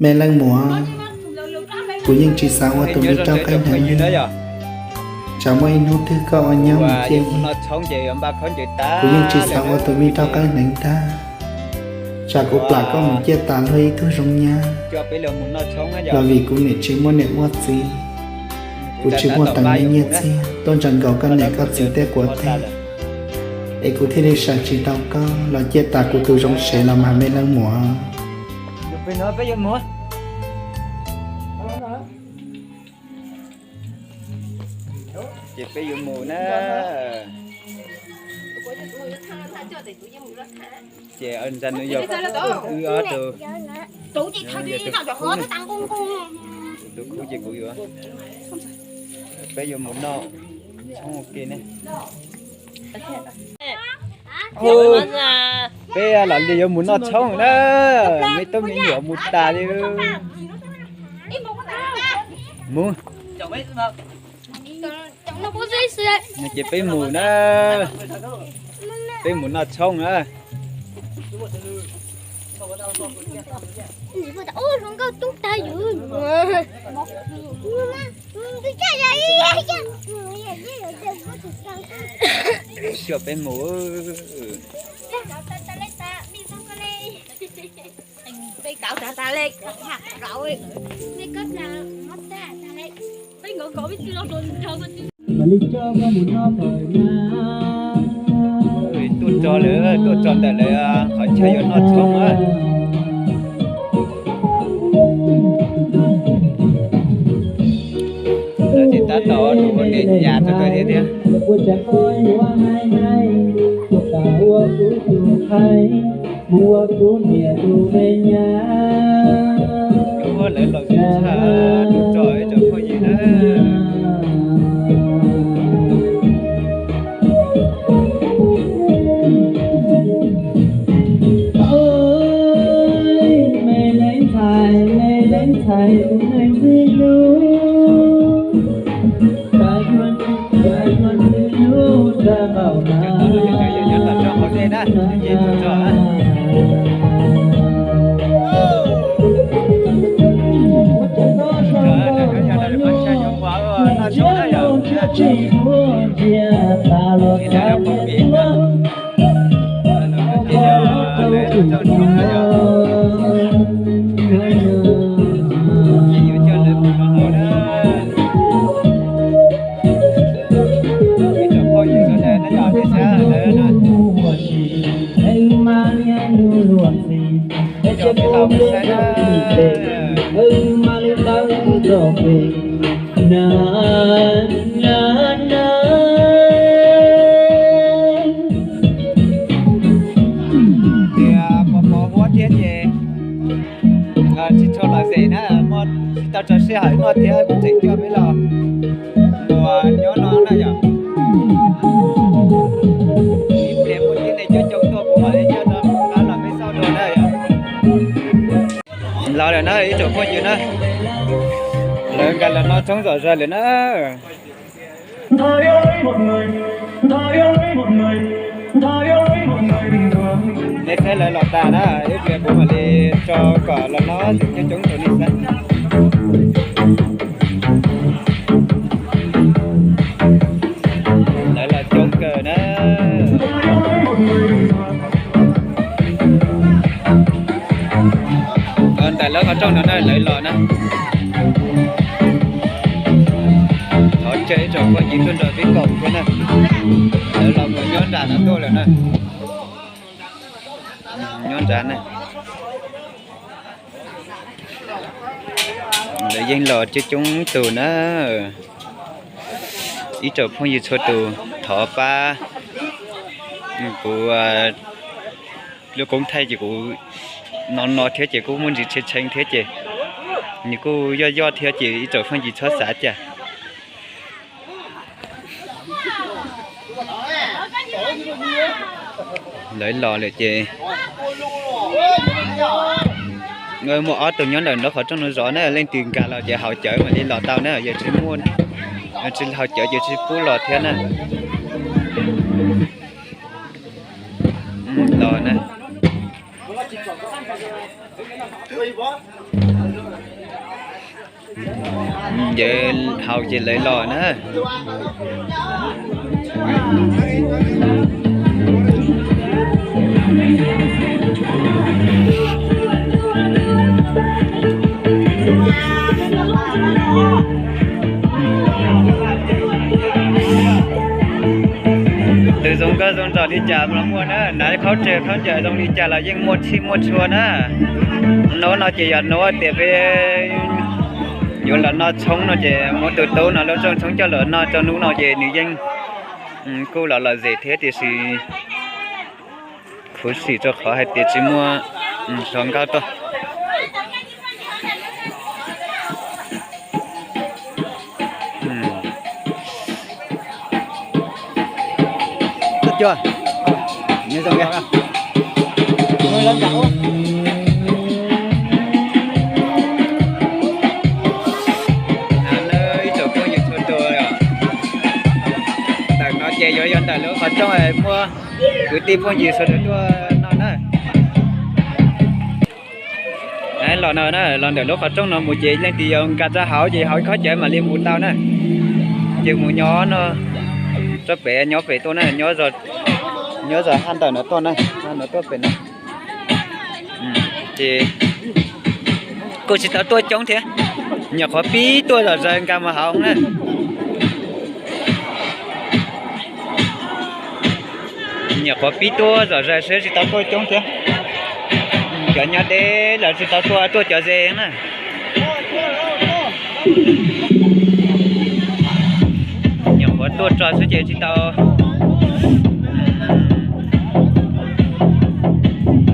Me leej muam, kuv yeej tsis xav ua tus me roj qeeb hneev li. Tsam muaj ib hnub twg koj ua nyab mus ciaj, kuv yeej tsis xav ua tus me roj qeeb hneev ntag. Tsam kuv plam koj mus ciaj tas luag ib tug zoo nyab, los vim kuv niam tsis muaj niam muaj txiv, kuv tsis muaj teev nyiaj txiag tuaj ntsees nkaus koj niam koj txiv tej quav teg, es kuv thiaj li sam tsis tau koj los ciaj tas kuv tus zoo sev los mas me leej muam. Ces peb yuav mus na. Ces ntxa nws yog wb ob tug, tus khub ces kuv yuav, peb yuav mus noj tshoob ua ke ne. Peb los li yuav mus noj tshoob na, me tub me nyuam mus tas li. Mus. Ces peb mus na, peb mus noj tshoob na. Xyov peb mus. Tuaj tso lawm, tuaj tso ntawm lawv qhov chaw yuav noj tshoob na. Lawv tseem tab tom ua niam yas rau koj thiab thiab. Lawv los tshaj tuaj tso ib tsoom phooj ywg na. Tias pos pos huab thiab ces tsis tshua lom zem na, muaj tsis tau tso sij hawm noj thiab kuv tseem coj peb los mus nyob no na yom. Ib pliag muaj tib neeg coob coob tuaj kuv mam li coj rov qab los peb xauj dua na yom. Los lawm na ib tsoom phooj ywg na, lawv nkag los noj tshoob zom zaws lawm na. Nej saib lawv los tas na, ib pliag kuv mam li tso kom los los coob coob tus nej saib. Lawv los coob kawg na. Ntawm lawv qhov rooj no na lawv los na. Thov caw ib tsoom phooj ywg tuaj nrog peb koom thiab na. Lawv los mus nyob nram no tuaj lawm na. Nyob nrad na. Lawv yeej los coob coob tus na. Ib tsoom phooj ywg txhua tus thov pab kuv lub koob thaij ces kuv no no thiab ces kuj muaj ntsis tshee tshee thiab ces nws kuj yoj yoj thiab ces ib tsoom phooj ywg txhob xav cas. Lawv los lawm ces muaj ob tug nyob ntawm lawv qhov rooj no zov na, leej twg nkag los ces haus cawv mam li los tau na, yog tsis muaj, tsis haus cawv ces tsis pub los thiab na. Los na. Yawg haus ces lawv los na. Tus zoo nkauj zoo nraug li cas los muaj na, hnav khaub ncaws khaub ncaws zoo li cas los yeej muaj txhij muaj txhua na. Hnub no ces yog hnub tias peb yuav los noj tshoob no ces muab tus tub no lub rooj tshoob coj los noj rau hnub no ces nws yeej kuj los lom zem thiab tiam sis khuv xim rau qhov hais tias tsis muaj hluas nkauj tuaj. Ib tsoom phooj ywg txhua tus, ntawm no ces yuav yog ntawm lub qhov rooj muaj kwv tij phooj ywg sawv daws tuaj noj na. Los no na, los ntawm lub qhov rooj no mus ces leej twg yuav nkag rau hauv ces hauv khob cawv mam li mus tau na. Ces mus nyob no, tsob pem nyob pem tuaj na, nyob zos haj ntawm no tuaj na, no tuaj pem no. Ces kuj tsis tau tuaj coob thiab, nyuam qhuav pib tuaj zom zaws nkag mus hauv na. Nyuam qhuav pib tuaj zom zaws xwb tsis tau tuaj coob thiab. Cov nyob deb los tsis tau tuaj, tuaj cov ze na. Nyuam qhuav tuaj tso xwb ces tsis tau,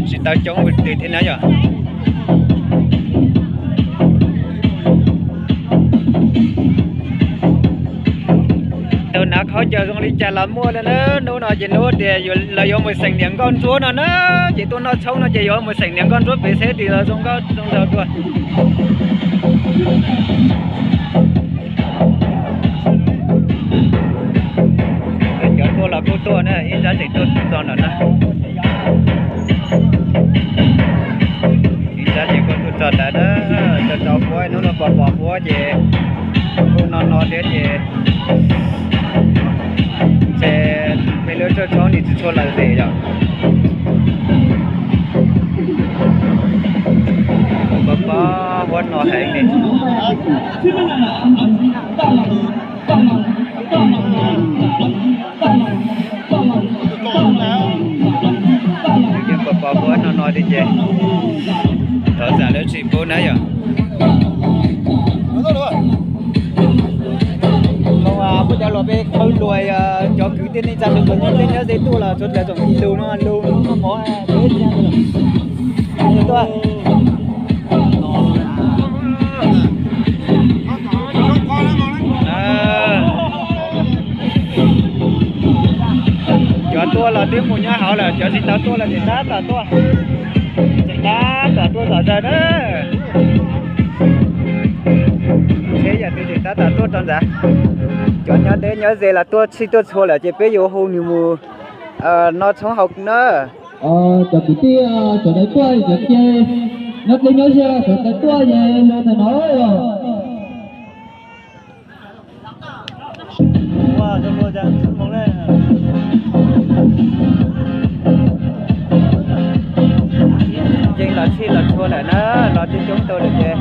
tsis tau coob ua twg thiab na yom. Tus hnav khaub ncaws zoo li cas los muaj li na. Hnub no ces hnub tias lawv yuav mus xeem niam nkauj ntsuab no na, ces tuaj noj tshoob no ces yuav mus xeem niam nkauj ntsuab pem seb twg los zoo nkauj zoo nraug dua. Cov tuaj los kuj tuaj na, ib nrab tseem tuaj txog ntawm na. Ib nrab ces kuj tuaj txog ntawd na, tau tau Huab, hnub no pom pom Huab ces kuj no no thiab ces ntshe peb lub rooj tshoob nim tsis tshua lom zem yom. Pom pom Huab no heev li. Yeej pom pom Huab no no li ces thov zam lub txim pub na yom. Muab cov luag peb qhawv luag, cov kwv tij neej tsa tus nyob deb nyob ze tuaj los tsuav txhua tsoom ib lus no lus mov peb tuaj. Cov tuaj los twb mus nyob hauv lawm, cov tsis tau tuaj los tseem tab tom tuaj, tseem tab tom tuaj zom zaws na. Seb yam twg tseem tab tom tuaj rau ntawd. Cov nyob deb nyob ze los tuaj txhij tuaj txhua lawm ces peb yuav hu nws mus noj tshoob hauv na. Cov kwv tij, sawv daws tuaj, cov cia nyob deb nyob ze sawv daws tuaj es los ntawm no. Yeej los txhij los txhua lawm na, los tsis coob tau lawm ces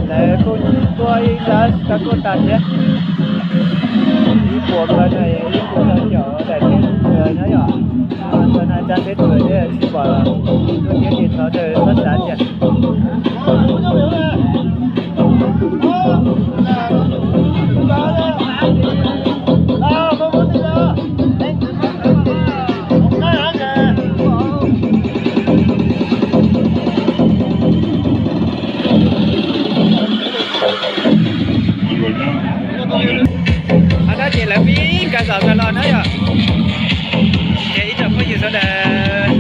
lawv kuj tuaj ib nrab tsis tau tuaj tag thiab. Ib puas ko no ib puas rau caum daim thiab nyob yom. Tso na, tsa teb tuas thiab tsis pom tuaj thiab ces thov txhob xav tias Qhov no ces lawv pib nkag zom zaws los na yom. Ces ib tsoom phooj ywg sawv daws,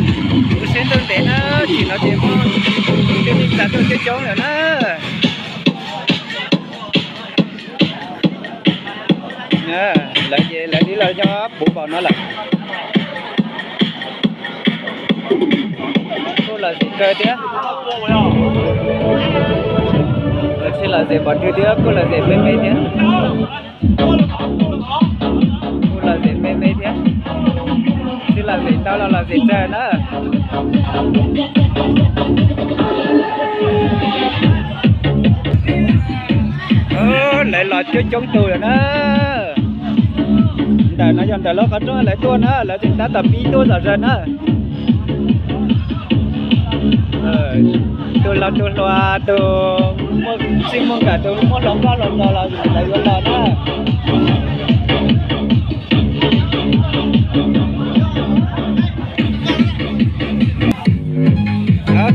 kuv siab ntuj ntev na, tim no ces muaj kwv tij neej tsa tuaj coob coob lawm na. Lawv ces lawv twb los nyob puv npaum no lawm. Lom zem kawg thiab. Lawv sib lom zem pov rwg thiab, kuj lom zem me me thiab. Kuj lom zem me me thiab. Sib lom zem ntau los lom zem tsawg na. Lawv los coob coob tus lawm na. Ntawm no yog ntawm lawv qhov rooj lawv tuaj na, lawv tseem tab tom pib tuaj zom zaws na. Tus laus tus hluas tus muaj txij muaj nkawm tus muaj hluas nkauj hluas nraug los lawv yuav los na.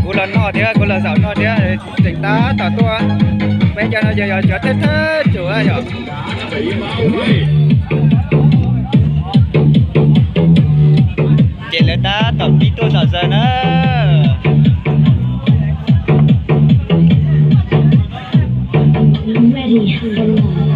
Kuv los noj thiab, kuv los zaum noj thiab, tseem tab tom tuaj. Peb cov no yog cov thawj thawj tsum yom. Ces lawv tab tom pib tuaj zom zaws na. Ready for love.